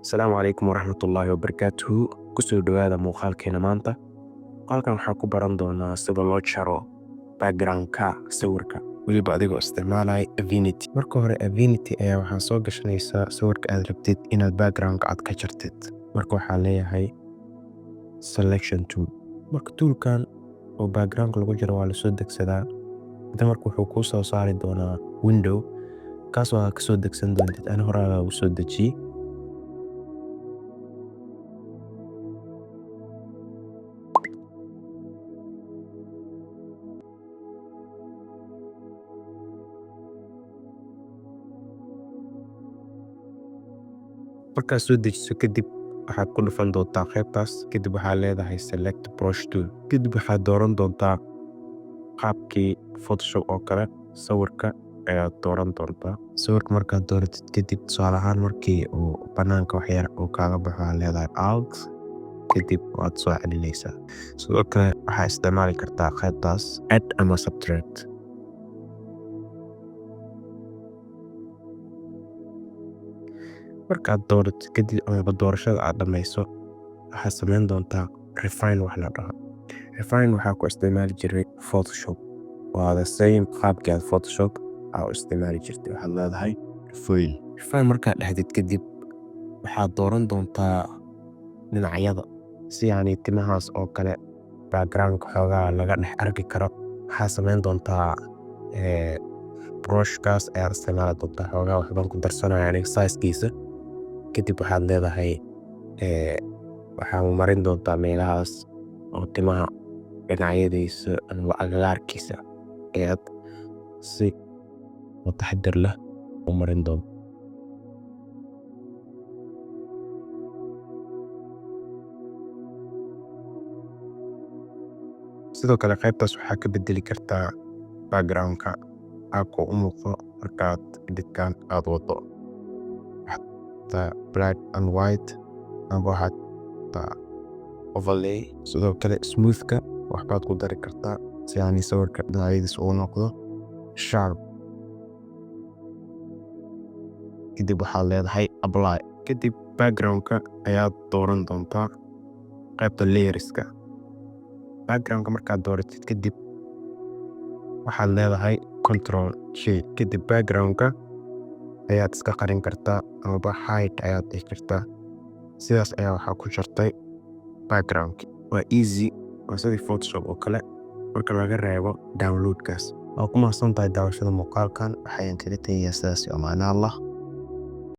Asalaamu calaykum waraxmatullaahi wabarakaatuhu. Kusoo dhowaada muuqaalkeena maanta. Muuqaalkan waxaa ku baran doonaa sida loo jaro background-ka sawirka, weliba adigoo isticmaalaya Affinity. Marka hore, Affinity ayaa waxaa soo gashanaysaa sawirka aad rabtid inaad background-ka aad ka jartid. Marka waxaa leeyahay selection tool. Marka toolkan oo background lagu jaro waa lasoo degsadaa. Inta marka wuxuu kuu soo saari doonaa window kaasoo aad kasoo degsan doontid. Ani hore ayaa u soo dejiyey. Markaad soo dejiso kadib, waxaad ku dhufan doontaa qaybtaas. Kadib waxaad leedahay select brush tool. Kadib waxaad dooran doontaa qaabkii Photoshop oo kale, sawirka ayaad dooran doontaa. Sawirka markaad dooratid kadib, tusaale ahaan markii uu banaanka wax yar uu kaaga baxo, waxaad leedahay Alt, kadib waad soo celinaysaa. Sidoo kale waxaa isticmaali kartaa qaybtaas add ama subtract. Markaad dooratid kadib amaba doorashada aad dhammayso, waxaad samayn doontaa refine wax la dhaho. Refine waxaa ku isticmaali jiray Photoshop. Waa the same qaabkii aad Photoshop aa u isticmaali jirtay. Waxaad leedahay refine. Refine markaad dhahdid kadib, waxaad dooran doontaa dhinacyada si yacni timahaas oo kale background-ka xoogaa laga dhex arki karo. Waxaad samayn doontaa brushkaas ayaad isticmaali doontaa. Xoogaa waxbaan ku darsanaya aniga size-kiisa. Kadib waxaad leedahay waxaa marin doontaa meelahaas oo timaha dhinacyadiisa ama agagaarkiisa ayaad si taxaddar leh u marin doontaa. Sidoo kale qaybtaas waxaa ka bedeli kartaa background-ka qaabka uu u muuqdo markaad edit-kan aad wado. Black and white ama waxaad overlay. Sidoo kale smooth-ka waxbaad ku dari kartaa si yacni sawirka dhinacyadiisa uu noqdo sharp. Kadib waxaad leedahay apply. Kadib background-ka ayaad dooran doontaa qaybta layers-ka. Background-ka markaad dooratid kadib, waxaad leedahay Control J. Kadib background-ka ayaad iska qarin kartaa amaba hide ayaad dhihi kartaa. Sidaas ayaa waxaa ku jartay background-ki. Waa easy, waa sidii Photoshop oo kale marka laga reebo download-kaas. Waa ku mahadsantahay daawashada muuqaalkan. Waxaan kaga tegayaa sidaas iyo amaano Allah.